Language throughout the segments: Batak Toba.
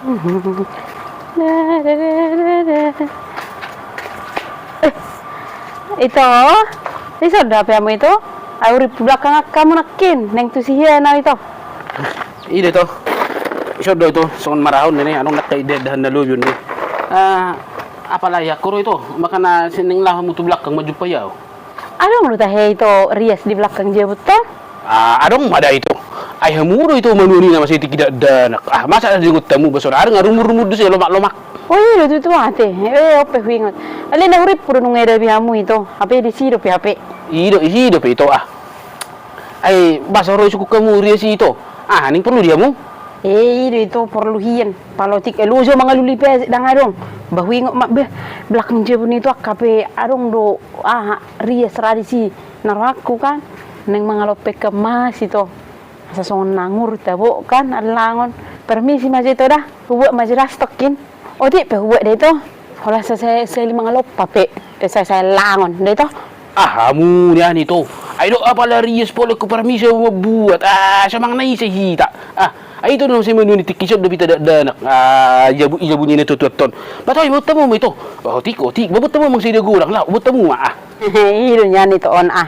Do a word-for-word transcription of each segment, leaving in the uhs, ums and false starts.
Eh, ito, ison do hape hamu ito? Ai hurippu belakang angka hamu nangkin, naeng tusi hian au ito. I do ito. Ison do ito, songon marahon nene, adong nangkin dahan na lobi on do. Ah, apala i angka ro ito, makana seng laho hamu tu belakang manjumpai au. Adong do tahe ito rias di belakang jabunta? Ah, adong ma da ito. Ai hamu do ito manuan i na masa i tingki dakdanak. Ah, masa na diingot hamu, ba sonari nga rumur-rumur do se lomak-lomak. Oh, i do tutu ate. Eh, on pe huingot. Alai na hurippu do nunga didapi hamu ito. Hape disi dope hape. I do, disi dope ito ah. Ai, ba so ro isungkun hamu rias i ito. Ah, naeng porlu di hamu? Eh, i do ito porlu hian. Pala otik, eh, loja mangalului pe, ndang adong. Ba huingot ma, beh, belakang jabun ito angka pe adong do, aha, rias ra disi. Na rohangku kan, naeng mangalompa ikan mas ito. Asa songon na nunga tabo kan, allangon. Permisi ma jo ito da, hubuat ma jo da stokkin. Otik pe hubuat da ito. Holan sai, sai, sai mangalompa pe, sai, sai allangon da ito. Ah, hamu nian ito. Ai do apala rias pola ingkon permisi hamu mambuat. Ah, so manang na ise hita. Ah, ai ito do na sai manuan i tingki ison dope hita dakdanak. Ah, i jabu, i jabu ni na tuatua on. Ba tahe, ba buat hamu ma ito. Ba otik, otik. Ba buat hamu manang sai da godang, laho, buat hamu ma ah. I do nian ito on ah.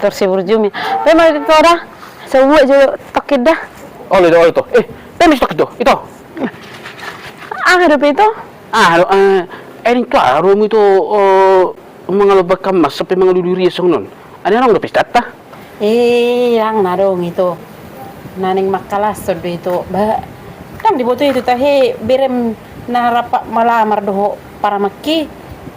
Tor si burju mi. Pe ma ito da. Sai hubuat jo stokkin da. Olo ito, olo ito. Eh, pe ma stokkin ito. Ito. Aha dope ito? Ah, ado, eh, eh, ning ka, ro hamu ito, eh, mangalompa ikan mas, sampe mangalului rias songon on. Ai ndang adong do pestanta? Eh, ndang na adong ito. Na naeng mangkalashon do ito. Ba, ndang diboto ito tahe berem na rap malamar dohot paramangki,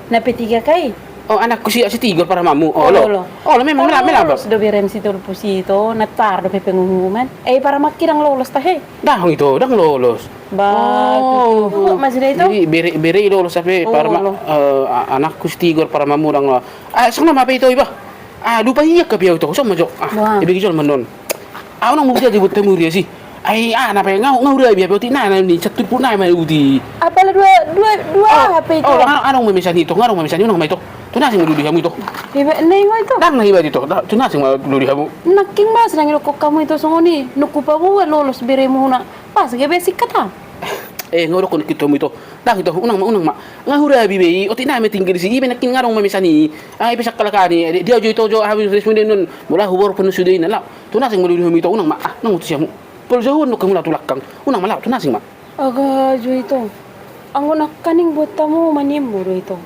na P tiga K i. Oh, anakku si, si Tigor paramamu. Oh, olo. Olo. Olo, memang mela, mela, lolos do berem si Tulpus ito, na tar dope pengumuman. Eh, paramangki ndang lolos tahe. Ndang ito, ndang lolos. Ba, oh, tutu. Hubuat ma jo da ito. Jadi bere, bere i lolos hape. Oh, parama, olo. Eh, a-, anakku si Tigor paramamu ndang lolos. Ah, songon na ma pe ito iba. Ah, lupa i angka pe au ito, songon ma jo. Ah, wah. Iba gijol mandon. Ah, unang ma buti aja buat hamu rias i. Ai, ah, na pe nga, nga hurabi hape otik na, na ni satu pun na ma buti. Apala dua, dua, dua oh, hape ito. Oh, nga, nga adong ma mesan i ito, nga adong ma mesan i, unang ma ito. Tu na asing ma lului hamu ito. Iba na iba ito. Ndang na iba ito. Da, tu na asing ma lului hamu. Nangkin ba, sai ndang didokkon hamu ito songon i. Nunga hupaboa lolos beremuna. Pas gabe singkat ah. Eh, nga hudokkon nangkin tu hamu ito. Ndang ito, unang ma, unang ma. Nga hurabi be i, otik na ma tinggal disi, iba nangkin nga adong ma mesan i. Ah, iba sangkalakan i, dia jo ito jo, habis responden non. Molo huboru pun sudah i na, laho. Tu na asing ma lului hamu ito, unang ma. Ah, ndang utusi hamu. Pol jauhan do hamu laho tu belakang. Unang ma laho, tu na asing ma. Aga jo ito. Anggo nangkaning buat hamu manimmu do ito.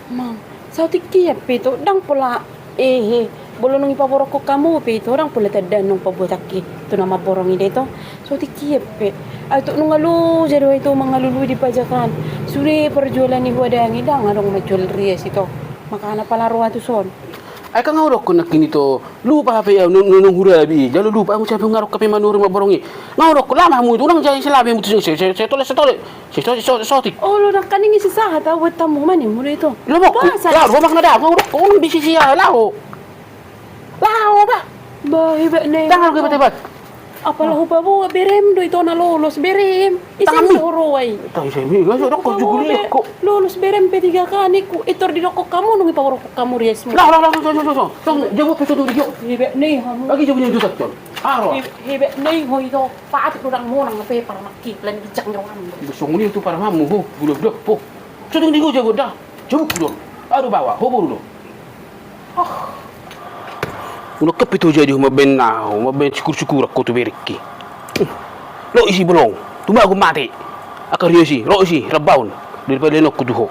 Mang, saotik hian pe ito, ndang pola, ehe, molo nunga dipaboruhon hamu pe ito, ndang pola tanda nunga pabuat nangkin tu na mamborong i da ito. Saotik hian pe. Ai tok nunga loja do ito mangalului di pajakan. Sude parjualan i huadangi, ndang adong manjual rias ito. Makana pala ro au tuson. Ai kan nga hudokkon nangkin ito, lupa hape au, nunga, nunga hurabi i, jala lupa au, siapa nga adong hape manuri mamborong i. Nga hudokkon, laho ma hamu ito, unang jadi salame hamu tu, se, se, se, tole, se, tole. Se, se, se, saotik. Olo, nangkaning i, sahat au buat hamu, manimmu do ito. Laho ma, laho, laho, laho, nga hudokkon, unang bisisi au, laho. Laho, ba. Ba, hebat na i. Tangan gue bete, ba. Apala hupaboa berem do ito na lolos, berem. Ise tangan mi. Ro ai. Tangan ise mi, nga so dokkon juguli be, ko. Lolos berem P tiga K ningku, i tor didokkon hamu nunga dipaboruhon hamu riasmu. Laho, laho, laho, laho, laho, laho. Tong, jabu pe so tu di gio. Ibe ni hamu. Lagi jabu ni tu saton. Aro. Ibe ni ho ito, patut do ndang monang pe paramangki, lan bijak nyawa hamu. Songon i tu paramamu, ho, gulodok, ho. So tu di gio jabu da. Jabu gulodok. Aduh bawa, ho boru do. Oh. Unang kepi tu jadi ho mambaen, ah, ho mambaen syukur-syukur ho tu berengki. Lo isi bolong, tumagon mate. Angka rias i, lo isi, rabaon. Daripada lenokku tu ho.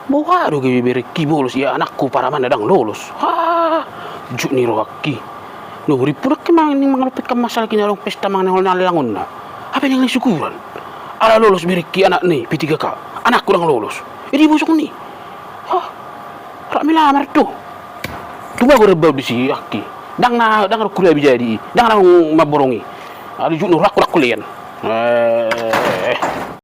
Boha do gabe berengki bolos, ia anakku paramanna ndang lolos. Ha, juk ni rohangki. Lo hurippu nangkin mangalopekkan masalah kini adong pesta manang na holan langonna. Hape naeng syukuran. Ala lolos berengki anakna i, P tiga K. Anakku ndang lolos. Jadi bosok ni. Hah? Rap melamar do. Tumagon rabaon disi angki. Ndang na, ndang adong hurabi jadi i. Ndang adong mamborong i. Aduh, juk ni rohangku, rohangku lean. Eh.